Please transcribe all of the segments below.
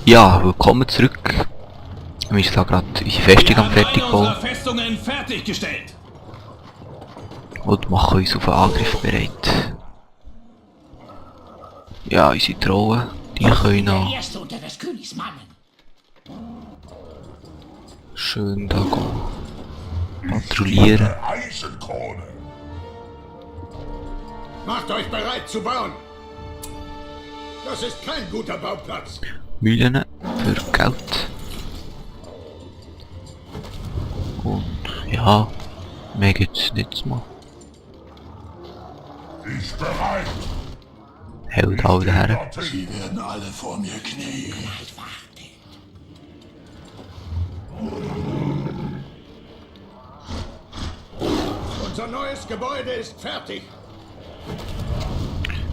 Ja, willkommen zurück. Wir sind da gerade unsere Festung am Fertigbauen Festungen fertiggestellt. und machen uns auf einen Angriff bereit. Ja, unsere Trollen, die können Der noch Erste unter des Königs Mannen. schön da patrouillieren. Eisenkrone. Macht euch bereit zu bauen! Das ist kein guter Bauplatz! Mühlen für Geld. Und ja, mehr gibt's nicht zu machen. Ich bereit. Hält alle daher. Sie werden alle vor mir knien. Unser neues Gebäude ist fertig!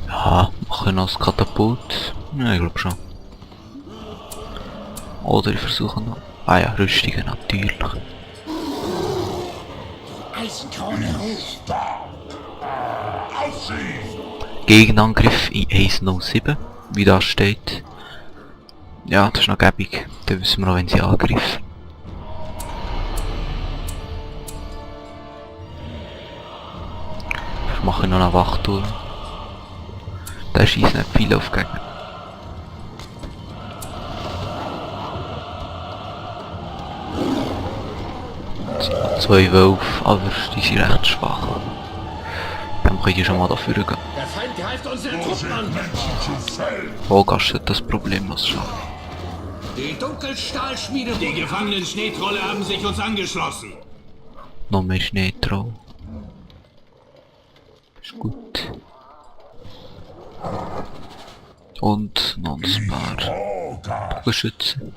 Ja, machen noch das Katapult. Ja, ich glaube schon. Oder ich versuche noch. Ah ja, Rüstungen natürlich. Eisenkrone ruft. Auf sie! Gegenangriff in 107, wie da steht. Ja, das ist noch gäbig. Dann wissen wir auch, wenn sie angreifen. Ich mache noch einen Wachturm. Der schießt nicht viel auf Gegner. Zwei Wölfe, aber die sind recht schwach. Dann könnt ihr schon mal dafür gehen. Der Feind greift unsere Wo Truppen sind an! Menschen zu fällen? Vollgas wird das problemlos schaffen. Die Dunkelstahlschmiede... Die gefangenen Schneetrolle haben sich uns angeschlossen. Noch mehr Schneetroll. Ist gut. Und noch ein paar Rogas. Bogenschützen,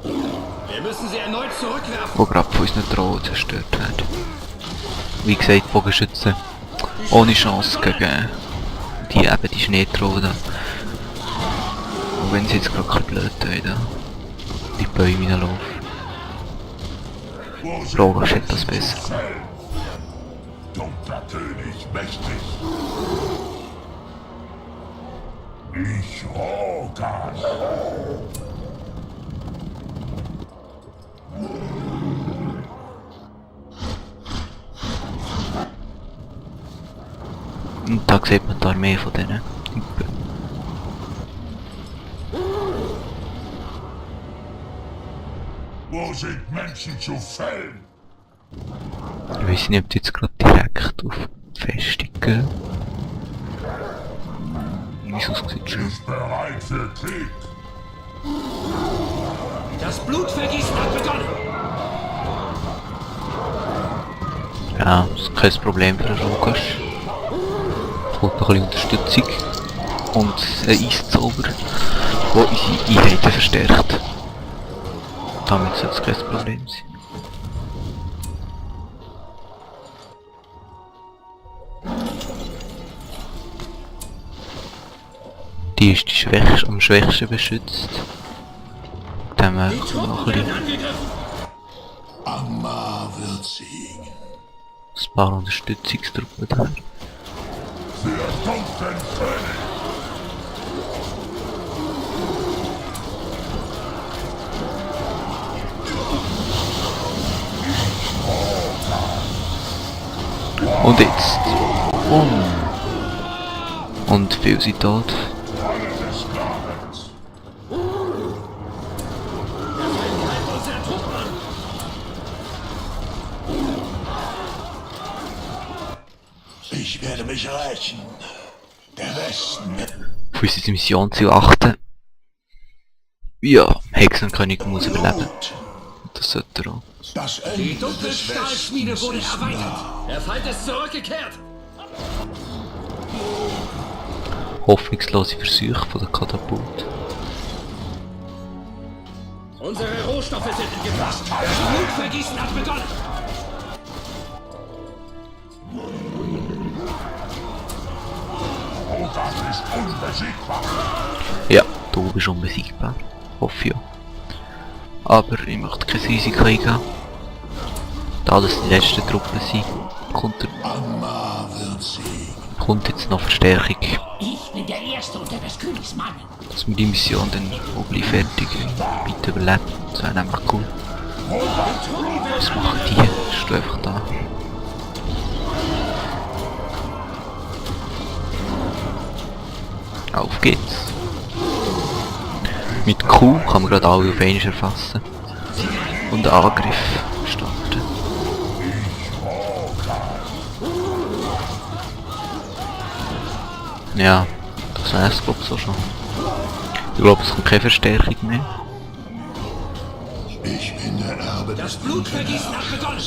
Wir müssen sie erneut zurückwerfen! die gerade von unseren Trollen zerstört werden. Wie gesagt, Bogenschützen ohne Chance gegen die Schneetrollen da. Und wenn sie jetzt gerade ein bisschen blöd tun, da die Bäume reinlaufen. Wo sind Rogas hat das Menschen zu besser. fällen? Dunkler König mächtig. Ich Rogas. Und da sieht man die Armee von denen Typen. Wo sind Menschen zu fällen? Ich weiß nicht, ob die jetzt gerade direkt auf die Festung gehen. Wieso sieht schon? Ist bereit für Krieg. Das Blutvergießen hat begonnen! Ja, das ist kein Problem für den Rogas. Kommt noch ein bisschen Unterstützung. Und ein Eiszauber, der unsere Einheiten verstärkt. Damit sollte es kein Problem sein. Die ist am schwächsten beschützt. Dann Die kommt Truppen noch ein werden bisschen angegriffen! Angmar wird siegen. ein paar Unterstützungstruppen da. Für dunklen König. Und jetzt. Und viel sind tot. Alle des Grabens. Der Feind greift unsere Truppen an! Ich werde mich rächen. Der Westen. Auf unsere Mission zu achten. Ja, Hexenkönig muss überleben. Das sollte er auch. Das Die Ende des Dunkelstahlschmiede Westens wurde ist erweitert! nah. Der Feind ist zurückgekehrt! Hoffnungslose Versuche von der Katapult. Unsere Rohstoffe sind in Gefahr! Das Blutvergießen hat begonnen! Rogas ist unbesiegbar. Ja, du bist unbesiegbar. Hoffe ja. Aber ich möchte kein Risiko eingehen. Da das die letzten Truppen sind, kommt, Angmar wird siegen. kommt jetzt noch Verstärkung. Ich bin der Erste unter des Königs Mannen. Dass wir die Mission dann auch gleich fertig bitte überleben. Das wäre nämlich cool. Was machen die? Steh einfach da. Auf geht's. Mit Q kann man gerade alle auf einmal erfassen. Und den Angriff starten. Ja, das wär's glaube ich so schon. Ich glaube es kommt keine Verstärkung mehr. Ich bin der Erbe Das des Blutvergießen hat begonnen.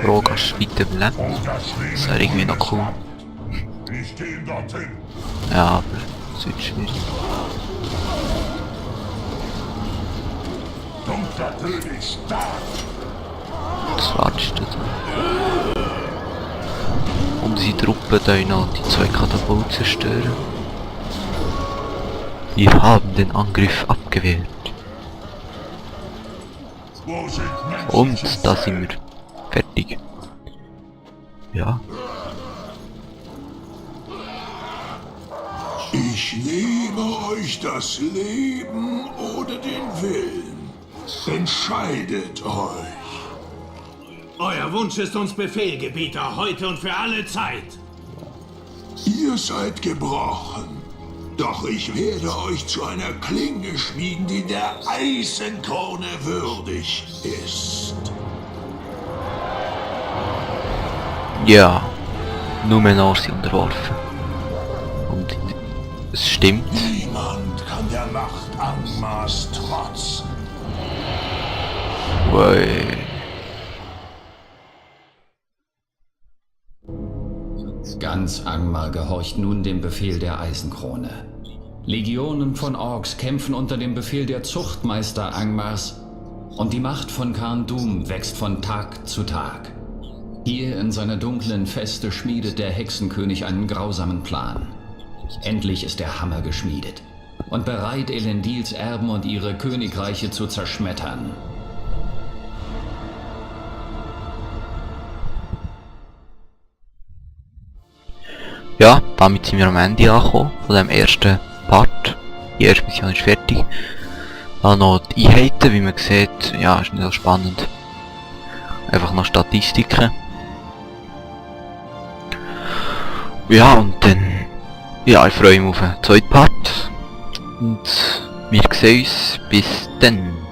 Rogas weiter überlebt. Das wäre irgendwie noch cool. Ich gehe dorthin. Ja, aber es wird schwierig. Dunkler König stark. Das letzte da. Unsere Truppe da noch die 2 Katapulte zerstören. Wir haben den Angriff abgewehrt. Wo sind Und menschliche da sind wir fertig. Ja. Ich nehme euch das Leben oder den Willen. Entscheidet euch. Euer Wunsch ist uns Befehl, Gebieter, heute und für alle Zeit. Ihr seid gebrochen. Doch ich werde euch zu einer Klinge schmieden, die der Eisenkrone würdig ist. Ja. Numenor sind unterworfen. Und es stimmt. Niemand kann der Macht Angmars trotzen. Weil Ganz Angmar gehorcht nun dem Befehl der Eisenkrone. Legionen von Orks kämpfen unter dem Befehl der Zuchtmeister Angmars und die Macht von Khan Dum wächst von Tag zu Tag. Hier in seiner dunklen Feste schmiedet der Hexenkönig einen grausamen Plan. Endlich ist der Hammer geschmiedet und bereit, Elendils Erben und ihre Königreiche zu zerschmettern. ja, damit sind wir am Ende angekommen von dem ersten Part. Die erste Mission ist fertig. Dann noch die Einheiten, wie man sieht, ja, ist nicht so spannend. Einfach noch Statistiken. Ja, und dann, ja, ich freue mich auf den zweiten Part. Und wir sehen uns, bis dann.